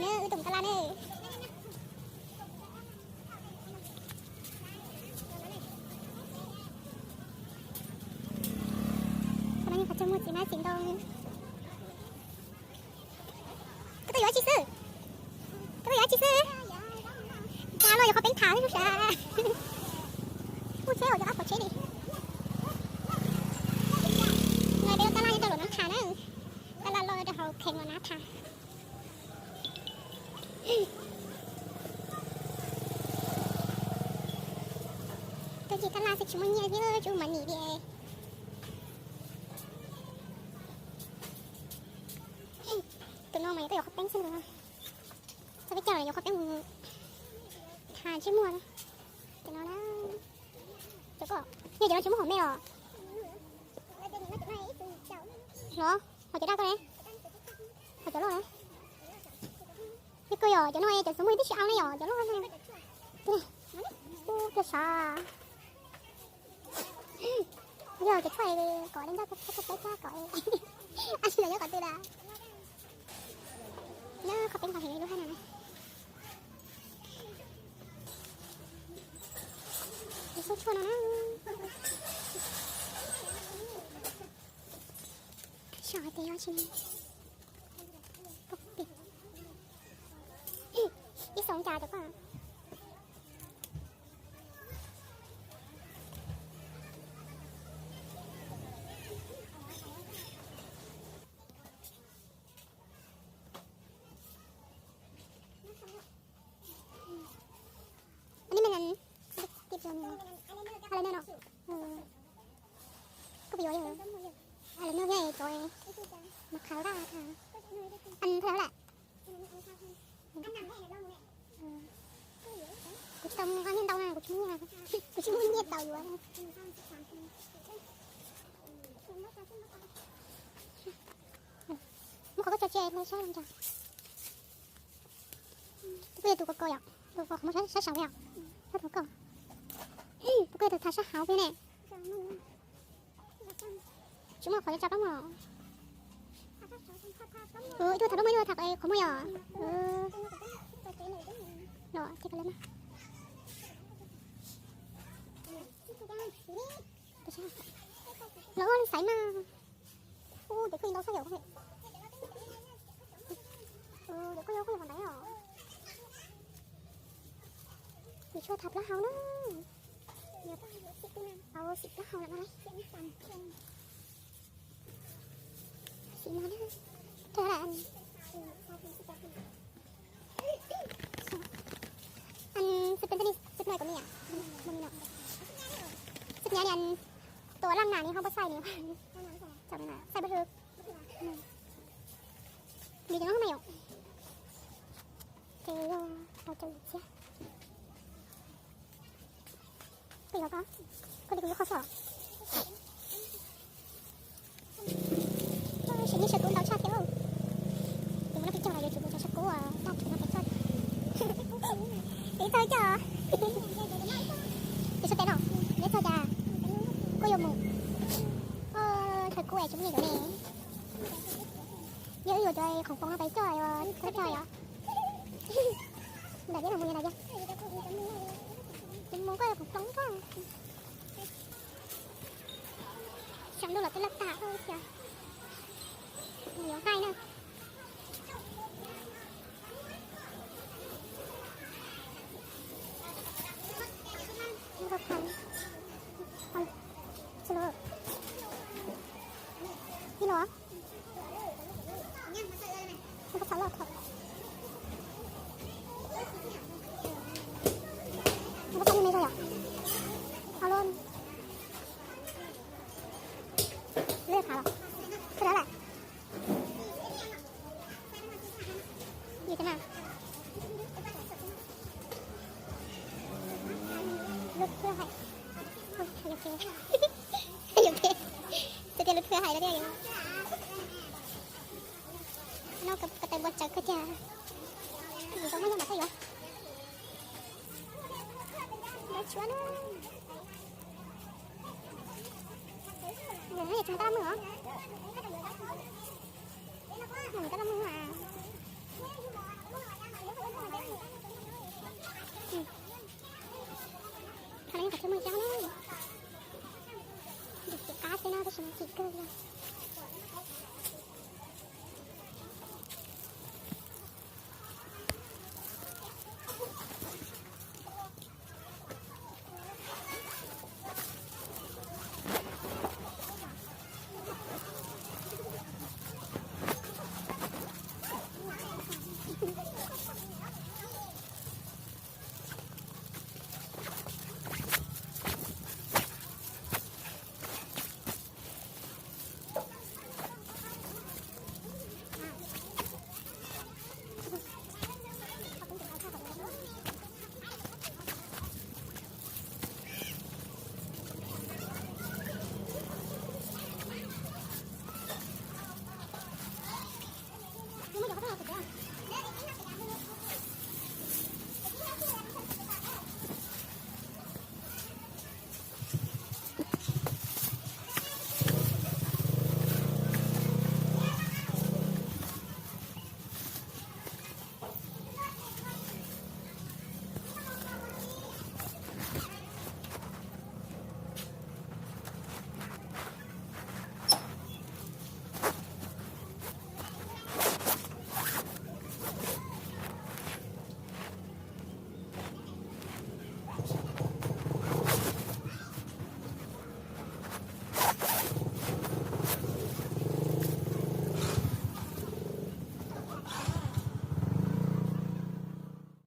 Wb tuaj mus taj laj ne. Qhov no yog qhov chaw muag txiv hmab txiv ntoo. Koj tuaj yuav dab tsi xwb? Koj tuaj yuav dab tsi xwb? Ntshai luaj, yuav qhov peeb tham xwb sas. Muaj tsheb hauv cov qab pov tsheb li. Peb lub taj laj nyob rau lawm no tham na. Taj laj loj rau hauv kheev los na tham. Tuaj ncig taj laj xwb tsis muaj nyiaj thiab tsis muaj money li. Tus no mas yuav tuaj yuav qhov peeb xwb no. Txog peb caug lawm yuav qhov peeb mus tham ntsej muag na. Cov no na. Cov ko, yog cov no tsis muaj hom me os. Los, hos cov daj ko ne? Hos cov loj na? Yog ko yog cov no cov xav muaj tib si au ne yog cov loj na. Ub, cov sav. Yog cov tshuaj kom li ntawd, tshuaj teb cab kom. Ab tsi los nyob qhov twg lawm? Nyob qhov peeb qhov heev lub hab no na. Cov xub tshuaj no na. Saib hais tias yog tsi. Ib xyoos cas cov ko. Aneb me na, eyeliner no. Koj puas yuav eyeliner thiab cov mas qhav daj. An thawj lawm. Kuv tsis tau mus nqa nyiaj ntau na, kuv tsis muaj nyiaj, kuv tsis muaj nyiaj tau yuav. Muab qhov koj tso cia saib zoo cas. Kuj yog tus ko ko yom, tus ko qhov muag sab saud yom, sab tus ko. Kuj yog tus tham sab hauv peb ne. Tsis muaj qhov tso plaub muag. Ib tug tham plaub muag, ib tug tham qhov muag yom. Los ces kawg li mas. Los ua li xaiv mas. Ub, ces koj ntau xwb yom. Ces koj yog koj yog qhov ntawd os. Yus tshuaj tham plaub hau na. Au, xim plaub hau lawm no. Xim no na. Thawj lawm. An xib peb teb li xib peb ko mi a. Xib nyab li an tua laj nam ni ho npaj xaij ni. Xaij npaj hwb. Li cov no mas yom. Ces yog tau cov yim txiab. Koj yuav koj, koj li kuv yuav qhov xwb. Sim nyiaj saw kub ntau tshaj thiab. Ces mus noj peb caug los yuav tsum mus txog saw kub, tag kis no peb txog. Peb txog coj. Peb sab peb no, peb txog cas kuj yuav mus. Khaws kub es tsis muaj nyiaj yuav ne. Yog wb yuav cov khoom poob no peb coj, txhob coj yom. Nram yeb los mus nram yeb. Mus koj khoom poob koj. Xyoo ntuj los twb laj tas ua cas yuav nqaij na. Ib los. Npaj xav loj thaum. Npaj xav li me zog yom. Au lub. Lwj qhav los. Koj dab lawm. Yus teb na. Lub thwj hais. Yus teb. Yus teb lub thwj hais lawm tiag. No ko tais npua tsawv kawg tiag. Yus tau muaj yog mas koj yuav. Yuav tshuav na. Yus tsis mus tab laj mug os. Mus tab laj mug mas.